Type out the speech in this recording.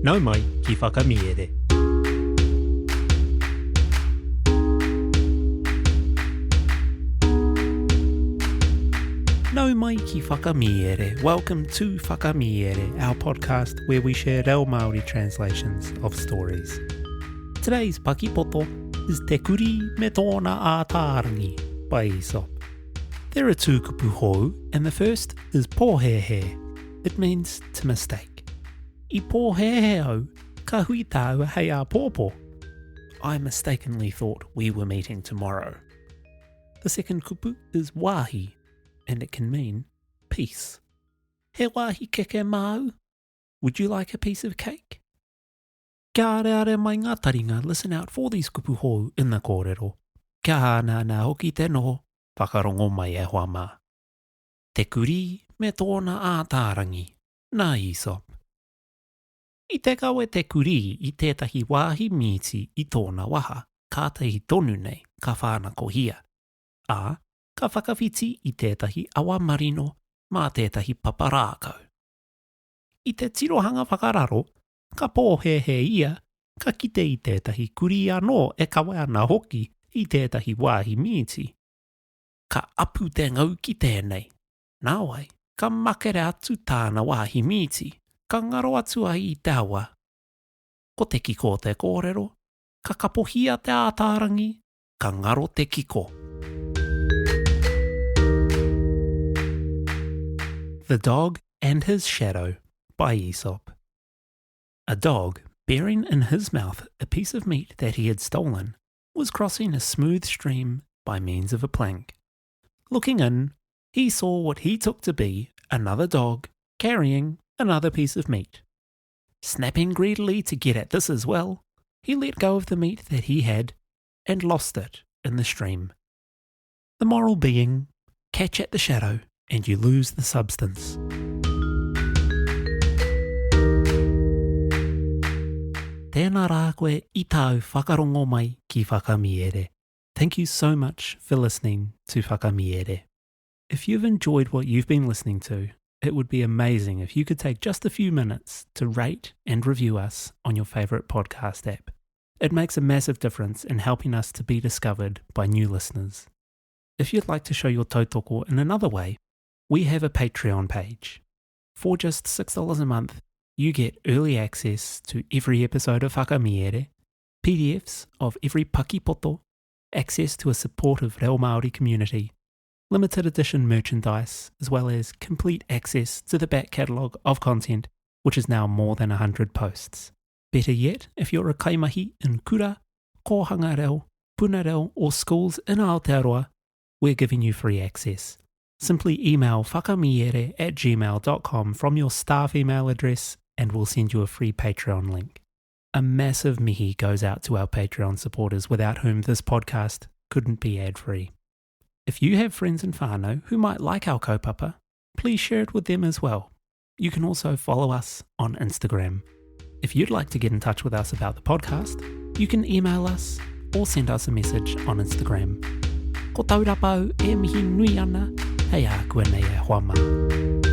Nau mai ki Whakamiere. Nau mai ki Whakamiere. Welcome to Whakamiere, our podcast where we share reo Māori translations of stories. Today's pakipoto is Te Kuri me tōna ātārangi by Aesop. There are two kupu hou, and the first is pōhēhē. It means to mistake. I pōhēhē au, ka hui tāua hei āpōpō. I mistakenly thought we were meeting tomorrow. The second kupu is wāhi, and it can mean peace. He wāhi keke māu? Would you like a piece of cake? Kia areare mai ngā taringa, listen out for these kupu hou in the kōrero. Kia hānānā hoki te noho, whakarongo mai e hoa mā. Te kurī me tōna ātārangi, nā Aesop. I te kawe te kurī i tētahi wāhi mīti i tōna waha, kātahi tonu nei ka whānakohia, ā, ka whakawhiti i tētahi awa marino mā tētahi papa rākau. I te tirohanga whakararo, ka pōhēhē ia, ka kite i tētahi kurī anō e kawe ana hoki i tētahi wāhi mīti. Ka apu te ngau ki tēnei. Nāwai, ka makere atu tāna wāhi mīti, ka ngaro atu ai i te awa. Ko te kiko o te kōrero, ka kapohia te ātārangi, ka ngaro te kiko. The Dog and His Shadow by Aesop. A dog, bearing in his mouth a piece of meat that he had stolen, was crossing a smooth stream by means of a plank. Looking in, he saw what he took to be another dog carrying another piece of meat. Snapping greedily to get at this as well, he let go of the meat that he had and lost it in the stream. The moral being, catch at the shadow and you lose the substance. Tēnā rā koe i tāu whakarongo mai ki Whakamiere. Thank you so much for listening to Whakamiere. If you've enjoyed what you've been listening to, it would be amazing if you could take just a few minutes to rate and review us on your favourite podcast app. It makes a massive difference in helping us to be discovered by new listeners. If you'd like to show your tautoko in another way, we have a Patreon page. For just $6 a month, you get early access to every episode of Whakamiere, PDFs of every pakipoto, access to a supportive Reo Māori community, limited edition merchandise, as well as complete access to the back catalogue of content, which is now more than 100 posts. Better yet, if you're a kaimahi in kura, kōhanga reo, puna reo or schools in Aotearoa, we're giving you free access. Simply email whakamiere at gmail.com from your staff email address and we'll send you a free Patreon link. A massive mihi goes out to our Patreon supporters without whom this podcast couldn't be ad free. If you have friends in whānau who might like our kaupapa, please share it with them as well. You can also follow us on Instagram. If you'd like to get in touch with us about the podcast, you can email us or send us a message on Instagram. Ko taurapa au e mihi nui ana, hei a koe nei e hoa mā.